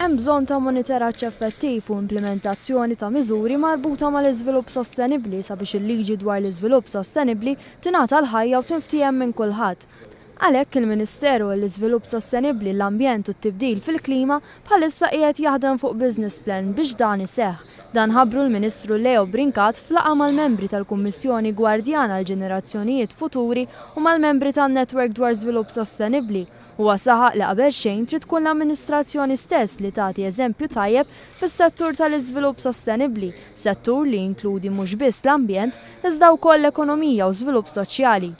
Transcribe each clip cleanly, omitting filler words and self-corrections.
Hemm bżonn ta' monitoraġġ effettiv u implimentazzjoni ta' miżuri marbuta mal-iżvilupp sostenibbli sabiex il-liġi dwar l-iżvilupp sostenibbli tingħata l-ħajja u tinftiehem minn kulħadd. Għalhekk, il-Ministeru għall-Iżvilupp Sostenibbli, l-Ambjent u t-Tibdil fil-Klima bħalissa qiegħed jaħdem fuq business plan biex dan iseħħ. Dan ħabbru l-Ministru Leo Brincat f'laqgħa mal-membri tal-Kummissjoni Gwardjana għall-Ġenerazzjonijiet Futuri u mal-membri tan-Network dwar Żvilupp Sostenibbli. Huwa saħaq li qabel xejn trid tkun l-amministrazzjoni stess li tagħti eżempju tajjeb fis-settur tal-iżvilupp sostenibbli, settur li jinkludi mhux biss l-ambjent, iżda wkoll l-ekonomija u żvilupp soċjali.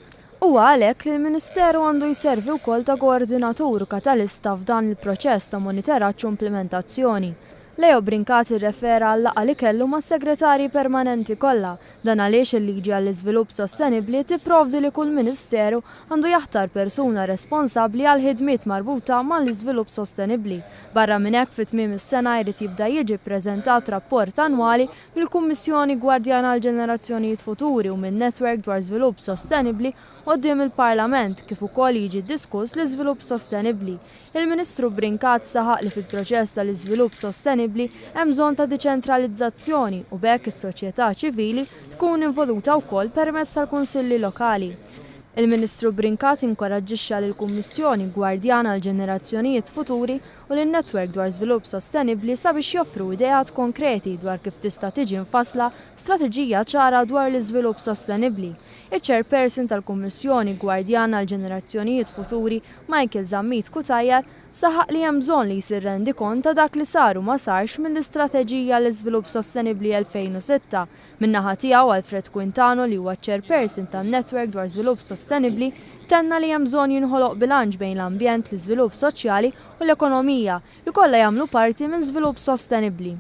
Huwa għalhekk li l-Ministeru għandu jservi wkoll ta' koordinatur u katalista f'dan il-proċess ta' monitoraġġ u implimentazzjoni. Leo Brincat irrefera għal-laqgħa li kellu mas-segretarji permanenti kollha. Dan għaliex il-Liġi għall-Iżvilupp Sostenibbli tipprovdi li kull Ministeru għandu jaħtar persuna responsabbli għall-ħidmiet marbuta mal-iżvilupp sostenibbli. Barra minn hekk fi tmiem is-sena jrid jibda jiġi ppreżentat rapport annwali mill-Kummissjoni Gwardjana għall-Ġenerazzjonijiet Futuri u min-Netwerk dwar Żvilupp Sostenibbli quddiem il-Parlament kif ukoll jiġi diskuss l-iżvilupp sostenibbli. Il-Ministru Brincat saħaq li fil-proċess tal-iżvilupp sostenibbli hemm bżonn ta' diċentralizzazzjoni u b'hekk is-soċjetà ċivili tkun involuta wkoll permezz tal-kunsilli lokali. Il-Ministru Brincat inkoraġġixxa lill-Kummissjoni Gwardjana għall-Ġenerazzjonijiet Futuri u lin-Netwerk dwar Żvilupp Sostenibbli sabiex joffru ideat konkreti dwar kif tista' tiġi mfassla strateġija ċara dwar l-iżvilupp sostenibbli. Iċ-Chairperson tal-Kummissjoni Gwardjana għall-Ġenerazzjonijiet Futuri Michael Zammit Cutajar saħaq li hemm bżonn li jsir rendikont ta' dak li sar u ma sarx mill-Istrateġija għall-Iżvilupp Sostenibbli 2006. Min-naħa tiegħu Alfred Quintano li huwa ċ-Chairperson tan-Network dwar Żvilupp Sostenibbli tenna li hemm bżonn jinħoloq bilanċ bejn l-ambjent, l-iżvilupp soċjali u l-ekonomija li kollha jagħmlu parti minn żvilupp sostenibbli.